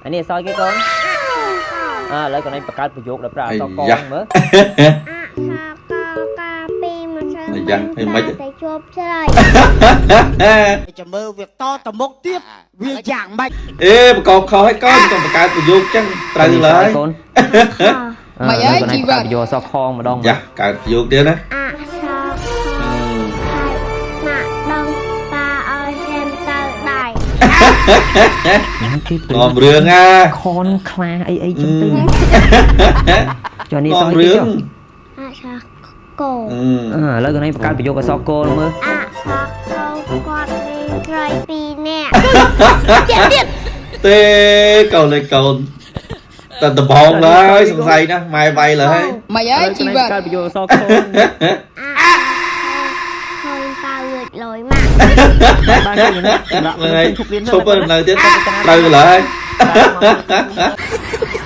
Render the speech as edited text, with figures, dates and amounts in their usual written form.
អានេះអក្សរគេកូនអើឥឡូវកូនឯងបង្កើតប្រយោគដោយប្រើអក្សរកហ្នឹងមើល អក្សរកកាពីម្សិល អាយ៉ាហីម៉េច ទៅជួបស្រី ចាំមើលវាតទៅមុខទៀតវាយ៉ាងម៉េច អេបកបខុសហើយកូនកុំបង្កើតប្រយោគចឹងត្រូវឡើយ កូន មិនអើយ កូនឯង ជីវិត បង្កើតប្រយោគអក្សរខម្ដងមើល យ៉ាកើតប្រយោគទៀតណា អក្សរខហើយម៉ាក់ដងប៉ាឲ្យហែមទៅដៃ គេ នាំរឿងណា ខនខ្លាអីអីចឹងទៅចុះនេះអក្ស នាំ រគេ រឿង ចុះ អក្សរក អឺ អឺឥឡូវកូនឯងបង្កើតប្រយោគអក្សរកមើល អក្សរកគាត់មានត្រីពីរនាក់ ទេកូនលេកូនតែដបងឡើយសង្ស័យណាស់ម៉ែវាយឡើយ មិនអើយជីវិត កើតប្រយោគអក្សរខ អក្សរខូនប៉ាលួចលុយម៉ាក់ បានគេណាសម្រាប់ ហ្នឹងហើយ ឈប់រៀន ឈប់នៅទៀតត្រូវឡើយ បាទ